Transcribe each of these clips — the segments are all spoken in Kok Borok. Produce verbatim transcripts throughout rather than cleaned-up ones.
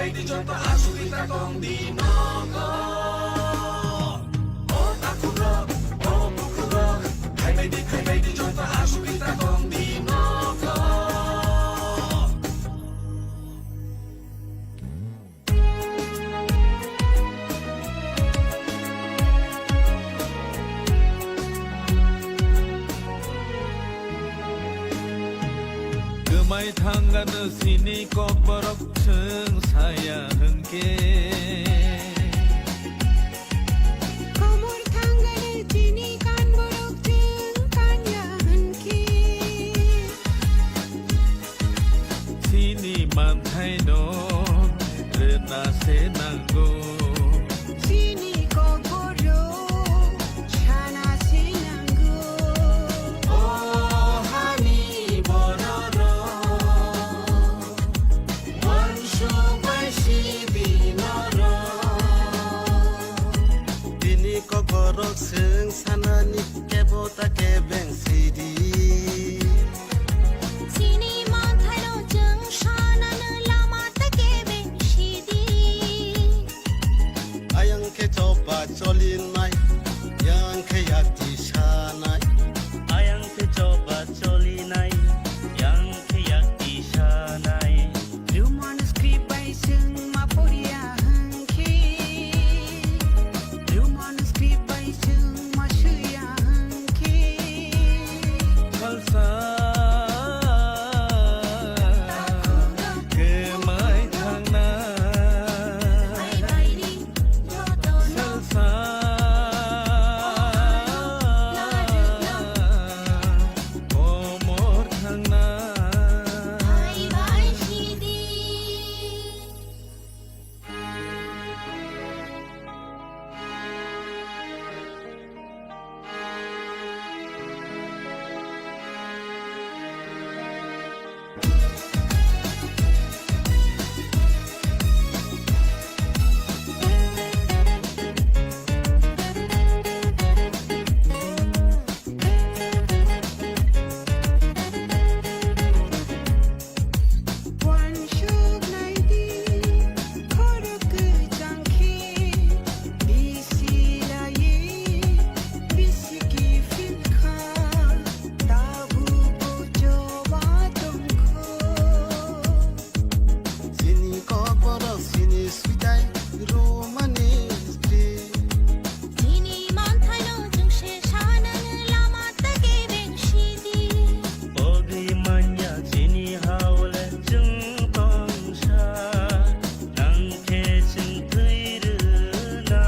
Joto asugwi ta tong di nogo. O takhuk rok, o bukhuk rok, khai bai di, khai bai di, joto asugwi ta tong di nogo. Kwmai thangano sini kokborok chwng saya hwnkhe. Komor thangano chini kanborok chwng kanya hwnkhe. Chini manthaino rwna se nango. Chini kokborok sana se nango. O hani bororok, uansuk bai sidi norok. Bini kokborok chwng sanani kebo ta kebeng sidi. Chini manthaino chwng sanano lama ta kebeng sidi. Ayang khe choba cholinai, yang khe yakti sanai. Ayang khe choba cholinai, yang khe yakti sanai. Roman script bai chwng ma poriya hwnkhe. Roman script bai chwng ma swiya hwnkhe. Salsa kwmai thangnai. Salsa komor thangnai. Uansuk naidi, khorok kwchang khe bisi laiwi bisi kiphil kha, tabukbo choba tongkho. Chini kokborok chini switai romani script. Chini manthaino chwng se sanani lama ta kebeng sidi. Pogwi manya chini haole chwng tongsa, nang khe chwng thwi rwna.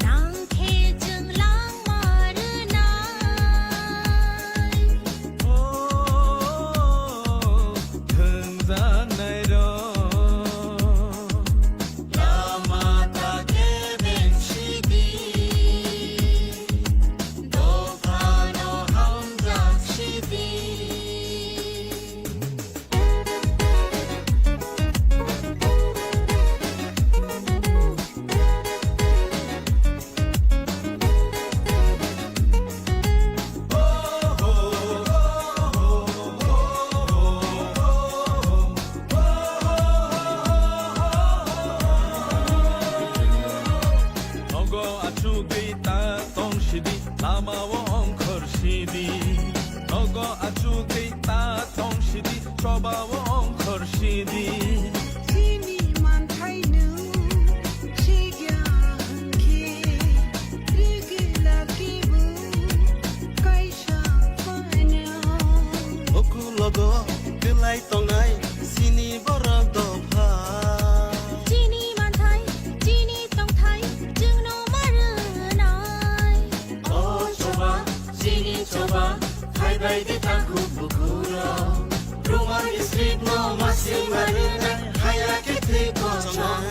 Nang khe chwng langma rwnai. O thwngjaknairok. Lama ta kebeng sidi, dophano hamjak sidi. Nogo achugwi ta tong sidi, lama o ongkhor sidi. Nogo achugwi ta tong sidi, choba o ongkhor sidi. Chini manthaino sigya hwnkhe, rigila kibu kaisa phano. Ukulogo kwlai tongnai chini borok dopha. Chini manthai, chini tongthai, chwngno ma rwnai. O choba, chini choba, phai bai di takhuk bukhuro. Roman script no